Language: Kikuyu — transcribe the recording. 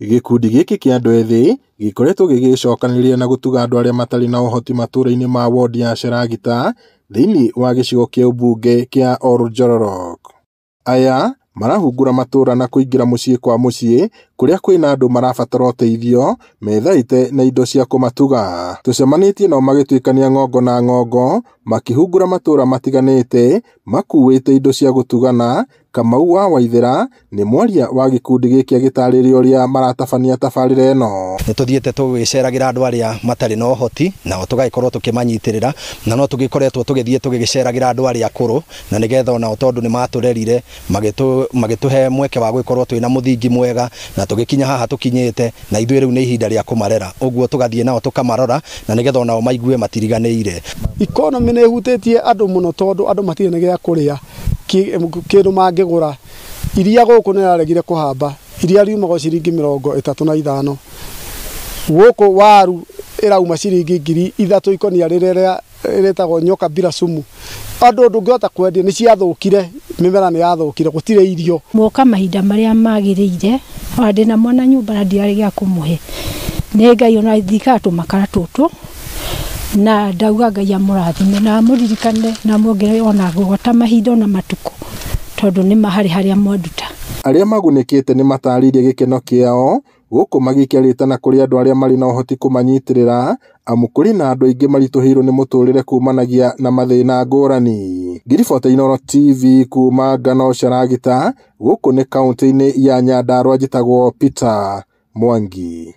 Gĩkundi gĩkĩ kĩa andũ ethĩ gĩkoretwo gĩgĩcokanĩrĩria na gũtuga andũ arĩa matarĩ na ũhoti matũra-inĩ ma wondi ya Cherangita thĩinĩ wa gĩcigo kĩa ũmbunge kĩa Oljororok. Aya marahungura matũra na kũingĩra mũciĩ kwa mũciĩ kũrĩa kwĩna andũ marabatara ũteithio methaĩte na indo cia kũmatuga. Tũcemanĩtie nao magĩtuĩkania ng'ongo na ng'ongo makĩhungura matũra matiganĩte makuĩte indo cia gũtugana. Kamau wa Waithera nĩ mwaria wa gĩkundi gĩkĩ agĩtarĩria ũrĩa maratabania tabarĩra ĩno. Nĩ tũthiĩte tũgĩceragĩra andũ arĩa matarĩ na ũhoti nao tũgagĩkorwo tũkĩmanyitĩrĩra, na no tũgĩkoretwo tũgĩthiĩ tũgĩceragĩra andũ arĩa akũrũ na nĩgetha onao tondũ nĩ matũrerire magĩtũhe mweke wa gũgĩkorwo twĩna mũthingi mwega na tũgĩkinya haha tũkinyĩte, na ithuĩ rĩu nĩ ihinda rĩa kũmarera, ũguo tũgathiĩ nao tũkamarora na nĩgetha onao maigue matiriganĩire. Economy nĩ ĩhutĩtie andũ mũno tondũ andũ matirĩ na gĩa kũrĩa, kĩndũ mangĩgũra. Iria gũkũ nĩ raregire kũhamba, iria riumaga ciringi 35, gũkũ waru ĩrauma ciringi 3,000 ikonia rĩrĩa rĩtagwo nyoka bila sumu. Andũ ndũngĩhota kwendia, nĩ ciathũkire, mĩmera nĩ yathũkire, gũtirĩ irio. Mwoka mahinda marĩa magĩrĩire, ona ndĩna mwana nyũmba na ndirarĩ gĩa kũmũhe, nĩ Ngai ona thikaga tũmakara tũtũ na ndauga Ngai amũrathime na amũririkane na amuongerere ona ngũgota mahinda ona matukũ tondũ nĩ harĩ harĩa mwanduta. Arĩa magunĩkĩte nĩ matarĩirie gĩkeno kĩao gũkũ magĩikia rĩtana kũrĩ andũ arĩa marĩ na ũhoti kũmanyitĩrĩra, amu kũrĩ na andũ aingĩ maritũhĩirwo nĩ mũtũrĩre kumanagia na mathĩna ngũrani. Ngiribota Inooro TV kuma Ngano Cherangita, gũkũ nĩ kaũntĩ-inĩ ya Nyandarua, njĩtagwo Peter Mwangi.